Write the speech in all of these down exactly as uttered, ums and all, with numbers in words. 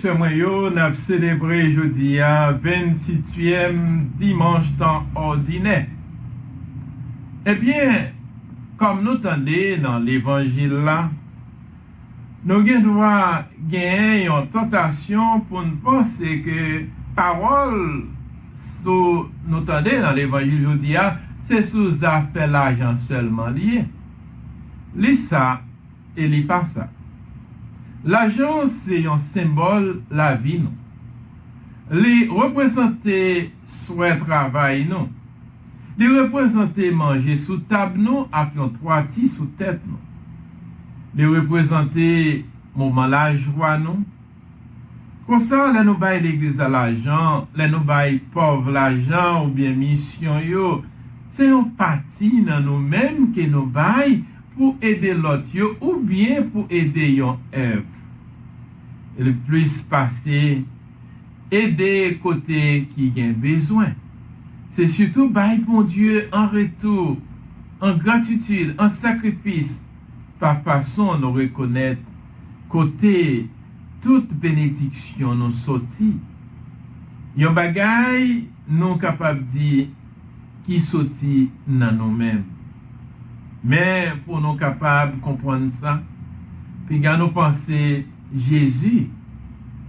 Sè mwen yo, n ap selebre jodi a vennsityèm dimanch tan òdinè. Ebyen, kòm nou tande nan levanjil la, nou gen dwa genyen yon tantasyon pou n panse ke pawòl sou nou tande nan levanjil jodi a, se sou zafè lajan sèlman li ye. Li sa e li pa sa. Lajan se yon senbòl lavi nou. Li reprezante swè travay nou. Li reprezante manje sou tab nou ak yon twati sou tèt nou. Li reprezante moman lajwa nou. Konsa, lè nou bay legliz la lajan, lè nou bay pòv lajan oubyen misyon yo, se yon pati nan nou menm ke nou bay pou ede lòt yo oubyen pou ede yon èv. Li plis pase ede kote ki gen bezwen. Se sitou bay Bondye an retou, an gratitid, an sakrifis, pa fason nou rekonèt kote tout benediksyon nou soti. Yon bagay nou kapab di ki soti nan nou menm. Men pou nou kapab konprann sa, piga nou panse Jezi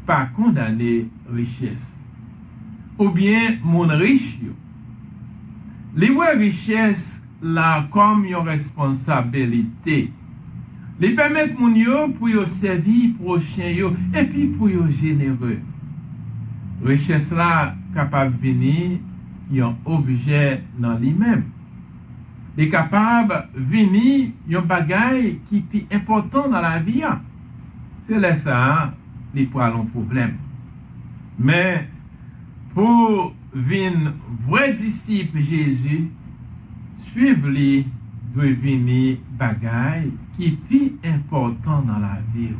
pa kondane richès oubyen moun rich yo. Li wè richès la kòm yon responsabilite. Li pèmèt moun yo pou yo sèvi pwochen yo epi pou yo jenere. Richès la kapab vini yon objè nan li menm. Li kapab vini yon bagay ki pi enpòtan nan lavi a. Se lè sa a, li pral yon pwoblèm. Men, pou vin vrè disip Jezi, swiv li dwe vini bagay ki pi enpòtan nan lavi w.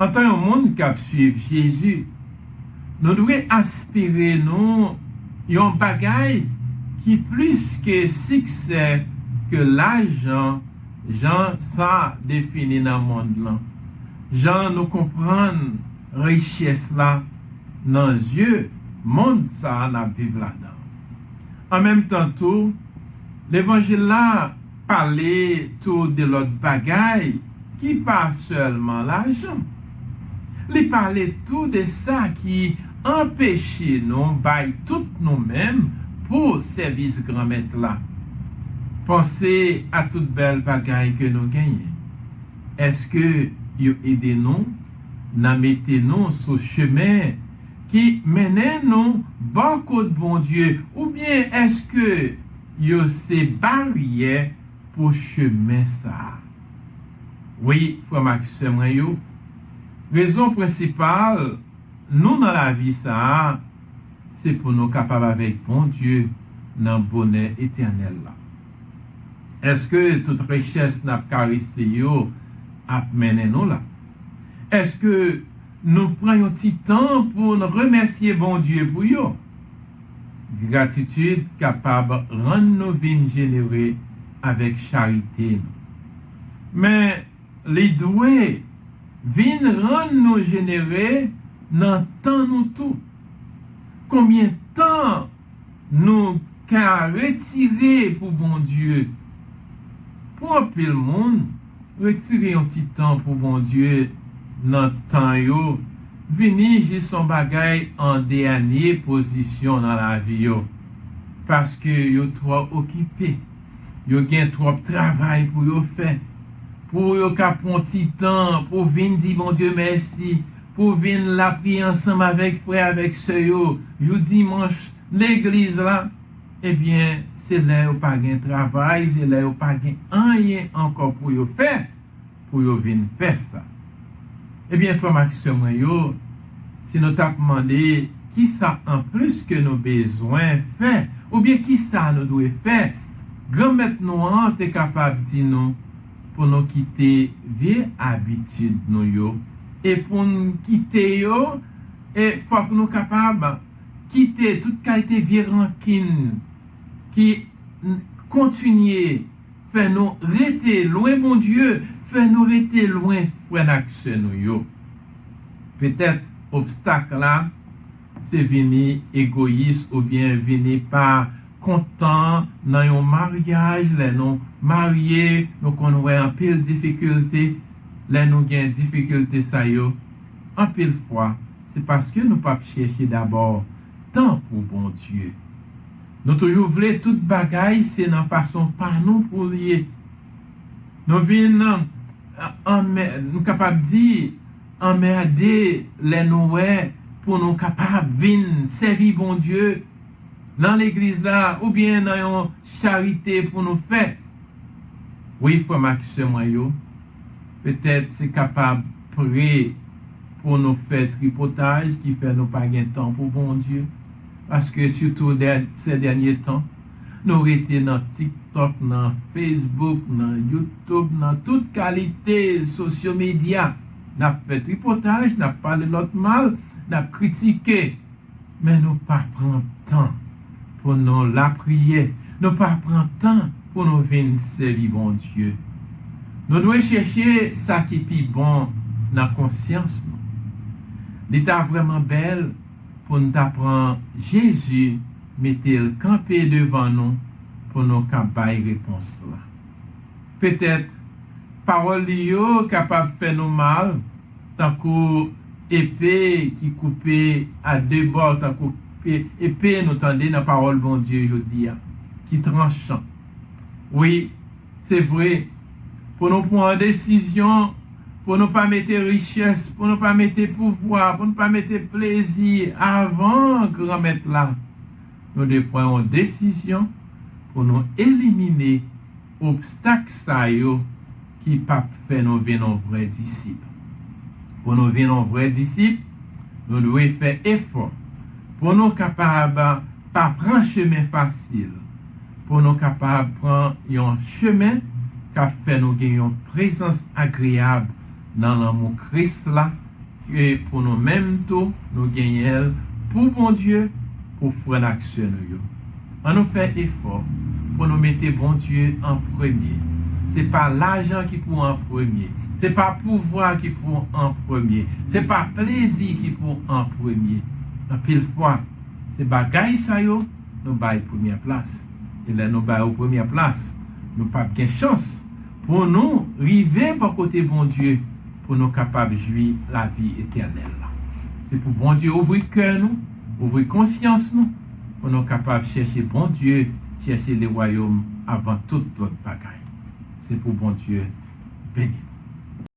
Antan yon moun k ap swiv Jezi, nou dwe aspire nou yon bagay ki plis ke siksè, ke lajan, jan sa defini nan mond lan, jan nou konprann richès la nan zye mond sa a n ap viv ladan. An menm tan tou, levanjil la pale tou de lòt bagay ki pa sèlman lajan. Li pale tou de sa ki anpeche nou bay tout nou menm pou sèvis Granmèt la. Panse a tout bèl bagay ke nou genyen. Èske yo ede nou nan mete nou sou chemen ki mennen nou bò kot Bondye, oubyen èske yo se baryè pou chemen sa a? Wi, frè m ak sè mwen yo, rezon prensipal nou nan lavi sa a, se pou nou kapab avèk Bondye nan bonè etènèl la. Èske tout richès n ap karese yo ap mennen nou la? Èske nou pran yon ti tan pou n remèsye Bondye pou yo? Gratitid kapab rann nou vin jenere avèk charite nou. Men, li dwe vin rann nou jenere nan tan nou tou. Konbyen tan nou ka retire pou Bondye? Pou anpil moun, retire yon ti tan pou Bondye nan tan yo vini jis yon bagay an dènye pozisyon nan lavi yo, paske yo twò okipe. Yo gen twòp travay pou yo fè. Pou yo ka pran ti tan pou vin di Bondye mèsi, pou vin lapriyè ansanm avèk frè, avèk sè yo, jou dimanch, legliz la, ebyen, se lè yo pa gen travay, se lè yo pa gen anyen ankò pou yo fè, pou yo vin fè sa. Ebyen, frè m ak sè mwen yo, si nou t ap mande kisa anplis ke nou bezwen fè, oubyen kisa nou dwe fè, Granmèt nou an te kapab di nou pou nou kite vye abitid nou yo, e pou n kite yo, e fòk nou kapab kite tout kalite vye rankin ki n-, kontinye fè nou rete lwen Bondye, fè nou rete lwen frè n ak sè nou yo. Petèt obstak la se vini egoyis oubyen vini pa kontan nan yon maryaj. Lè nou marye, nou konn wè anpil difikilte. Lè nou gen difikilte sa yo, anpil fwa, se paske nou p ap chèche dabò tan pou Bondye. Nou toujou vle tout bagay se nan fason pa nou pou l ye. Nou vin, anmè-, nou kapab di, anmède lè nou wè pou nou kapab vin sèvi Bondye nan legliz la oubyen nan yon charite pou nou fè. Wi, frè m ak sè mwen yo, petèt se kapab pre pou nou fè tripotaj ki fè nou pa gen tan pou Bondye. Paske sitou dè-, sè dènye tan, nou rete nan TikTok, nan Facebook, nan YouTube, nan tout kalite sosyo medya. N ap fè tripotaj, n ap pale lòt mal, n ap kritike. Men nou pa pran tan pou nou lapriyè. Nou pa pran tan pou nou vin sèvi Bondye. Nou dwe chèche sa ki pi bon nan konsyans nou. Li ta vrèman bèl pou n ta pran Jezi, mete l kanpe devan nou pou nou ka bay repons la. Petèt, pawòl li yo kapab fè nou mal, tankou epe ki koupe a de bò, tankou pe-, epe nou tande nan pawòl Bondye jodi a, ki tranchan. Wi, se vre, pou nou pran desizyon, pou nou pa mete richès, pou nou pa mete pouvwa, pou nou pa mete plezi avan Granmèt la, nou dwe pran yon desizyon pou nou elimine obstak sa yo ki p ap fè nou vin yon vrè disip. Pou nou vin yon vrè disip, nou dwe fè efò pou nou kapab pa pran chemen fasil, pou nou kapab pran yon chemen k ap fè nou gen yon prezans agreyab nan lanmou Kris la, ke pou nou menm tou, nou genyen l pou Bondye, pou frè n ak sè nou yo. Ann nou fè efò pou nou mete Bondye an premye. Se pa lajan ki pou an premye. Se pa pouvwa ki pou an premye. Se pa plezi ki pou an premye. Anpil fwa, se bagay sa yo nou bay premyè plas. E lè nou bay yo premyè plas, nou p ap gen chans pou nou rive bò kote Bondye, pou nou kapab jwi lavi etènèl la. Se pou Bondye ouvri kè nou, ouvri konsyans nou, pou nou kapab chèche Bondye, chèche le wayòm avan tout lòt bagay. Se pou Bondye beni nou.